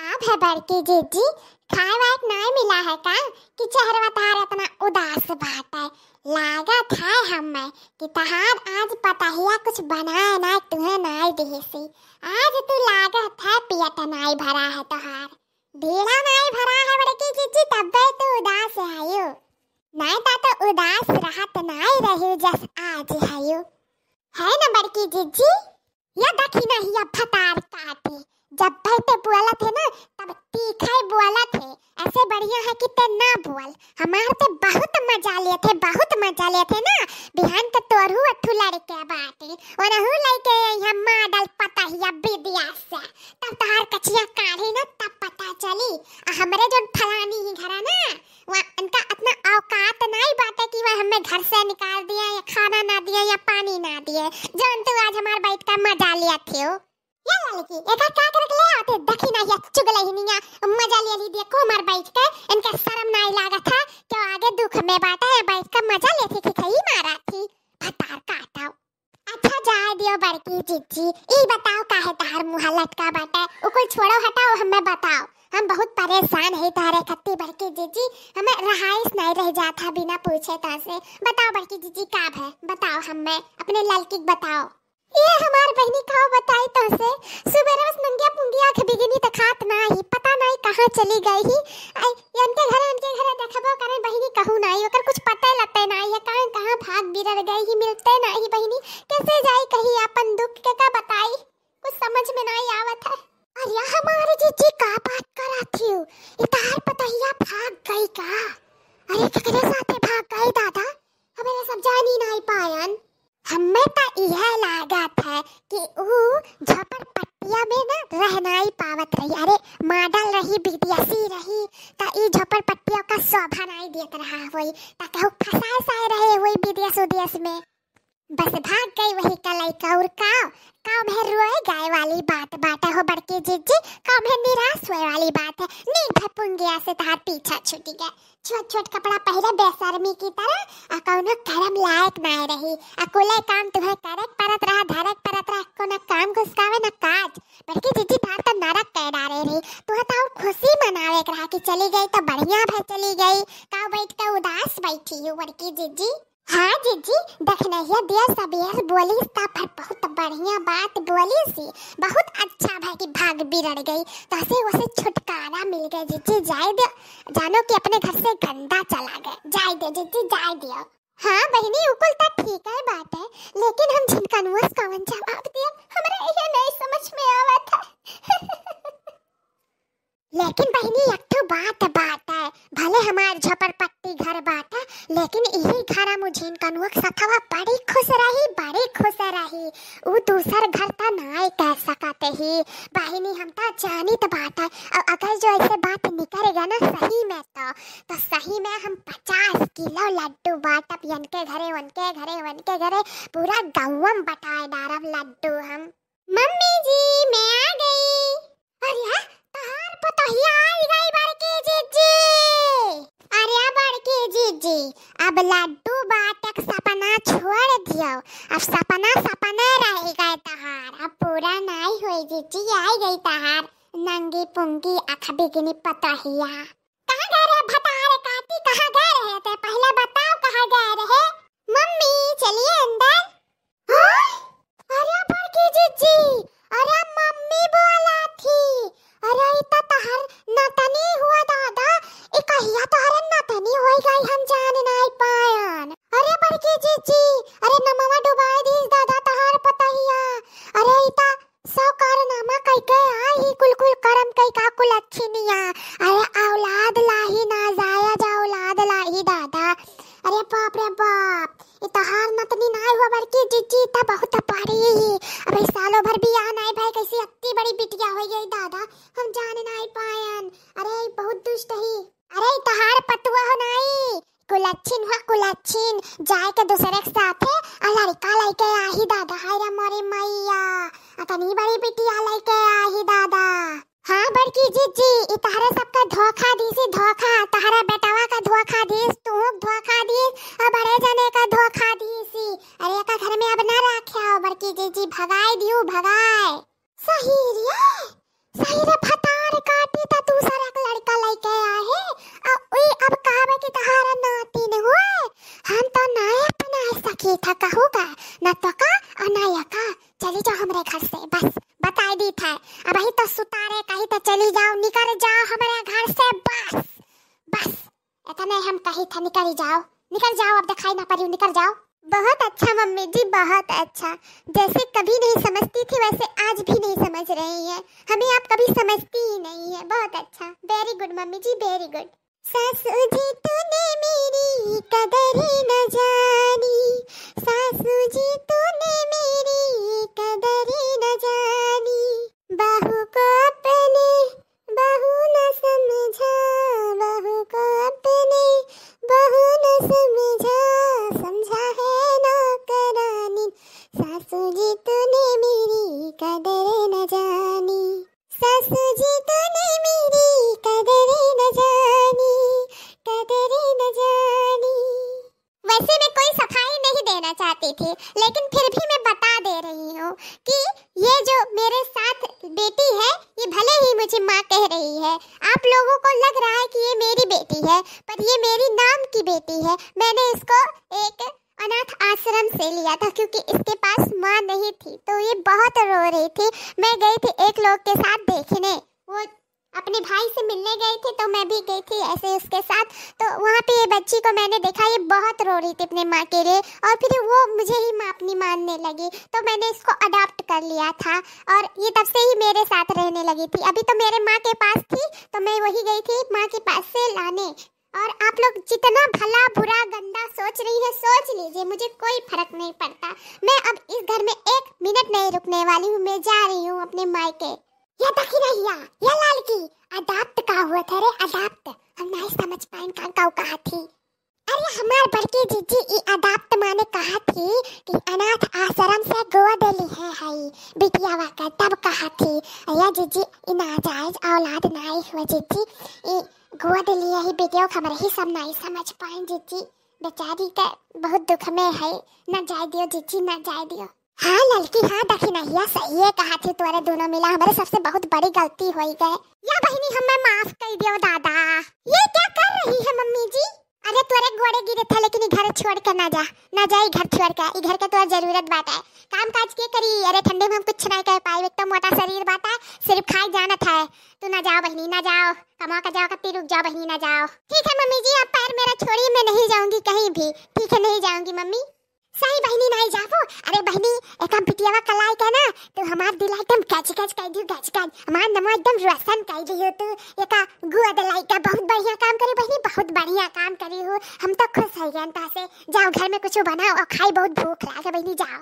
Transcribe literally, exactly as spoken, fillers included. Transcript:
अब है बड़की जिज्जी, खाए वाए के नाई मिला है का कि चेहरवा तहार इतना उदास बाटे? लागत है हमें कि तहार आज पतहिया कुछ बनाए नाई तुहे नाई देसी। आज तू लागत है पेट नाई भरा है तोहार, बीड़ा नाई भरा है बड़की जिज्जी, तब्बे तू उदास हयू। नाई ता तो उदास रहत नाई रही जस आज हयू। है ना बड़की जिज्जी? या देखी ना, हिया भतार काटे, जब बहते बोलत है ना, तब तीखे बोलत है। ऐसे बढ़िया है कि ते ना बोल। हमार ते बहुत मजा लेत है, बहुत मजा लेत है ना। बिहान के तोरू अठू लड़के बाटे, ओनहू लइके आई हम मॉडल पतहिया बिदिया से। तब तहार कचिया काढ़ी ना, तब पता चली। आ हमरे जोन फलानी ही घरा ना, वहाँ इनका इतना औकात नाई बाटे कि वह हमें घर से निकाल दिए या खाना ना दिए या पानी ना दिए, जोन तू आज हमार बैठ का मजा लिया थे हो। या लड़की, एका का करे के ले आते? देखी ना, या चुगलहिनिया मजा ले ली, देखो हमार बैठ के, इनका शर्म नाई लागत है कि आगे दुख में बाटे या बैठ के मजा लेती थी, खई मारा थी, भतार काटाओ। अच्छा, जाए दियो बड़की जिज्जी, ई बताओ काहे तहार मुँह लटका बाटे? उ कुल छोड़ो, हटाओ, हमें बताओ, हम बहुत परेशान है तहारे खत्ती बड़की जिज्जी, हमें रहाइश नहीं रह जात है बिना पूछे तो से। बताओ बड़की जिज्जी, का भय? बताओ हमें, अपने ललकी के बताओ। ये हमार बहिनी, का बताई तो से, सुबेरे बस नंगिया पुंगिया आँख बिगिनी त खात ना ही, पता नहीं कहाँ चली गई ही। आई, इनके घरे, उनके घरे देखबो करन बहिनी, कहू नाई, ओकर कुछ पते लते नाई है, कहाँ, कहाँ भाग बिरड़ गई ही, मिलते नाई बहिनी, कैसे जाई कही आपन दुख के का बताई, कुछ समझ में नाई आवत है। अरे हमारे जीजी, का बात करा थी, इतार पतहिया भाग गई का? अरे केकरे साथे भाग गई दादा, हमें सब जानी नाई पायन। हमें त इहे लागत है कि ऊ झोपड़पट्टिया में ना रह नाई पावत रही। अरे मॉडल रही, विदेशी रही, त ई झोपड़पट्टियों का शोभा नाई देत रहा होई, त कहू फंसाए साए रहे होई विदेश उदेश में। बस भाग गई वही का लइका। और का, का में रोए गाए वाली बात बाटे हो बड़की जीजी, का में निराश होए वाली बात है। नीक भपुंगिया से तहार पीछा छूटी गए। छोट छोट कपड़ा पहिरे बेशर्मी की तरह, आ कौनो करम लायक नाय रही। आ कुले काम तुम्हें करे के परत रहा, धरे के परत रहा, कोनो काम घुसकावे न काज। बड़की जीजी तहार तो नरक कह डारे रही। तुम्हें तो और खुशी मनावे के रहा कि चली गई तो बढ़िया भय चली गई। का बैठ के उदास बैठी हो बड़की जीजी? हाँ जीजी, देखनहिया दिया सबेर बोलिस ता पर बहुत बढ़िया बात बोलिस ही। बहुत अच्छा भय कि भाग बिरड़ गई, तहसे वसे छुटकारा मिल गए जीजी। जाए दे, जानो कि अपने घर से गंदा चला गए। जाए दे जीजी, जाए दियो। हाँ बहिनी, उ कुल त ठीक है बात है, लेकिन हम झिनकनुआ से कवन जवाब दिया, हमरा यह नहीं समझ में आवत है। लेकिन बहिनी, एक ठो बात बाटे, भले हमार झोपड़पट्टी घर बाटे, लेकिन इही घर में झिनकनुआ के सथवा बड़ी खुश रही, बड़ी खुश रही। उ दूसर घर त नाय कह सकत ही। बहिनी, हम त जानित बाटे, और अगर जो ऐसे बात निकल गया ना सही में तो, तो सही में हम पचास किलो लड्डू बांटब, यनके घरे, वनके घरे, वनके घरे, पूरा गौवा में बटाए डारब लड्डू हम। मम्मी जी, मैं आ गई। अरे, तहार पतोहिया आई गई बड़की जीजी। अरे बड़की जीजी, अब लड्डू बांटे के सपना छोड़ दियो, अब सपना सपने रह गए तहार, अब पूरा नाई होई जीजी, आई गई तहार नंगी पुंगी आँख बिगिनी पतोहिया। कहाँ गए रहे भतार काटी, कहाँ गए रहे थे? पहले बताओ कहाँ गए रहे। मम्मी, चलिए अंदर। हाँ? अरे बड़की जीजी, अरे मम्मी बोला थी। अरे ई त तहार नतनी हुआ दादा, ई कहिया तोहरे नतनी होई गई हम जान नाई पायन। अरे बड़की जीजी, अरे नमवा डुबाई दीस दादा तहार पतहिया। अरे ई त सौ कारनामा कइके आई ही, कुल कुल करम कइका कुलच्छिनिया। अरे औलाद लाही, नाजायज औलाद लाही दादा। अरे बाप रे बाप, ई तहार नतनी नाय हुआ बड़की जीजी, त बहुत बड़ी ही। अबे सालों भर बियाह नाय भय, कैसी अत्ती बड़ी बिटिया हो गई दादा, हम जान नाय पायन। अरे बहुत दुष्ट ही। अरे ई तहार पतुआ हो नाई, कुलच्छिन हुआ कुलच्छिन, जाए के दूसरे के साथे आ लड़का लइके आही दादा। हाय रे मोरी मैया, अतनी बड़ी बिटिया लइके आही दादा। हाँ बड़की जीजी, ई तहरे सबका धोखा दीसी धोखा, तहरा बेटवा का धोखा दीस, तू धोखा दीस, आ बड़े जने का धोखा दीसी। अरे एका घर में अब ना रखे हो बड़की जीजी, भगाए दियो भगाए। सही रे, सही रे भतार काटी। कही तो चली जाओ, निकल जाओ हमारे घर से, बस, बस, इतने हम कही था, निकल जाओ, निकल जाओ, अब दिखाई ना पड़ी, निकल जाओ। बहुत अच्छा मम्मी जी, बहुत अच्छा। जैसे कभी नहीं समझती थी, वैसे आज भी नहीं समझ रही है। हमें आप कभी समझती ही नहीं है। बहुत अच्छा, very good मम्मी जी, very good। सासू जी तूने मेरी कदर न जानी, सासू जी तूने मेरी कदर न जानी। बहू को अपने बहू न समझा, बहू को अपने बहू न समझा, समझा है नौकरानी। सासू जी तूने मेरी कदर न जानी, सासू जी तूने मेरी कदर न जानी, कदर न जानी। वैसे मैं कोई सफाई नहीं देना चाहती थी, लेकिन फिर भी मैं बता दे रही हूँ कि ये जो मेरे साथ बेटी है, ये भले ही मुझे माँ कह रही है, आप लोगों को लग रहा है कि ये मेरी बेटी है, पर ये मेरी नाम की बेटी है। मैंने इसको एक अनाथ आश्रम से लिया था, क्योंकि इसके पास माँ नहीं थी, तो ये बहुत रो रही थी। मैं गई थी एक लोग के साथ देखने, वो अपने भाई से मिलने गए थे, तो मैं भी गई थी ऐसे उसके साथ। तो वहाँ पे ये बच्ची को मैंने देखा, ये बहुत रो रही थी अपने माँ के लिए, और फिर वो मुझे ही माँ अपनी मानने लगी, तो मैंने इसको अडॉप्ट कर लिया था, और ये तब से ही मेरे साथ रहने लगी थी। अभी तो मेरे माँ के पास थी, तो मैं वही गई थी माँ के पास से लाने। और आप लोग जितना भला, बुरा, गंदा सोच रही है, सोच लीजिए, मुझे कोई फर्क नहीं पड़ता। मैं अब इस घर में एक मिनट नहीं रुकने वाली हूँ, मैं जा रही हूँ अपने मायके। या दखिनहिया, या लालकी, अडाप्ट का हुआ था रे, अडाप्ट? हम नहीं समझ पाइन का काऊ कहा थी। अरे हमार बड़की जीजी, ई अडाप्ट माने कहा थी कि अनाथ आश्रम से गोद लिहे हई बिटियावा का, तब कहा थी। या जीजी, ई नाजायज औलाद नाई हुआ जीजी, ई गोद लिहे हई बिटिया, हमरे ही सब नाई समझ पाइन जीजी। बेचारी के बहुत दुख में है, ना जाए दियो जीजी, ना जाए दियो। हाँ ललकी, हाँ दखिनहिया, सही है कहा थी, तोरे दोनों मिला हमरे सबसे बहुत बड़ी गलती होई गए। या बहिनी, हमें माफ कर दियो दादा। ये क्या कर रही है मम्मी जी? अरे तोरे गोड़े गिरे था, लेकिन ई घर छोड़ के ना जा, ना जा ई घर छोड़ के, ई घर के तोरा जरूरत बाटे। काम काज के करी? अरे ठंडी में हम कुछ नहीं कर पाई, एक तो मोटा शरीर बाटे, सिर्फ खाए जानत है। तू ना जाओ बहिनी, ना जाओ, कमा के जाओ, कत्ती रुक जाओ बहिनी, ना जाओ। ठीक है मम्मी जी, आप पैर मेरा छोड़िए, मैं नहीं जाऊंगी कहीं भी। ठीक है, नहीं जाऊंगी मम्मी। सही बहिनी, नहीं जाबो? अरे बहिनी, एका बिटियावा कलाई के ना, तू हमार दिल एकदम गज गज कर दियो, गज गज। हमार नमो एकदम रोशन कर दियो तू। एका गोद लाई के बहुत बढ़िया काम करी बहिनी, बहुत बढ़िया काम करी हो। हम तो खुश है जनता से। जाओ घर में कुछ बनाओ और खाई, बहुत भूख लागे बहिनी, जाओ।